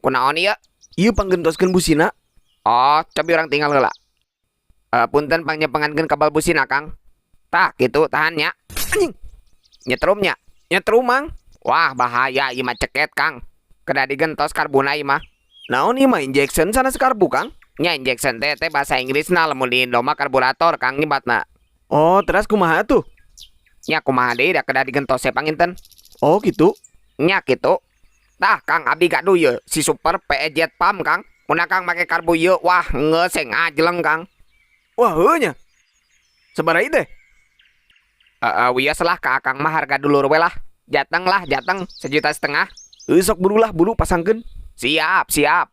Kunaon ieu? Ieu panggentoskeun busina. Oh, cobi urang tingal heula. Eh, punten, pangnyepengankeun kabel busina, Kang. Tah, kitu tahan nya. Anjing, Nyetrum nya. Nyetrum, Mang. Wah, bahaya ieu mah, ceket, Kang. Kedah digentos karbuna ieu mah. Naon ieu mah, injection sanes karbu, Kang? Nya, injection teh teh bahasa Inggrisna, lamun di Indo mah karburator, Kang, nyebatna. Oh, terus kumaha tuh? Nya, kumaha deui, da kedah digentos we panginten. Oh, gitu. Nya, kitu. Tah, Kang, abdi gaduh ieu si Super PE Jet Pump, Kang. Mun Kang make karbu ieu, wah, geus ngajleng, Kang. Wah, heuh nya. Sabaraha ieu teh? Heeh, wios lah ka Akang mah harga dulur we lah. Jateng lah, jateng 1,5 juta. Heuh, sok buru lah, buru pasangkeun. Siap, siap.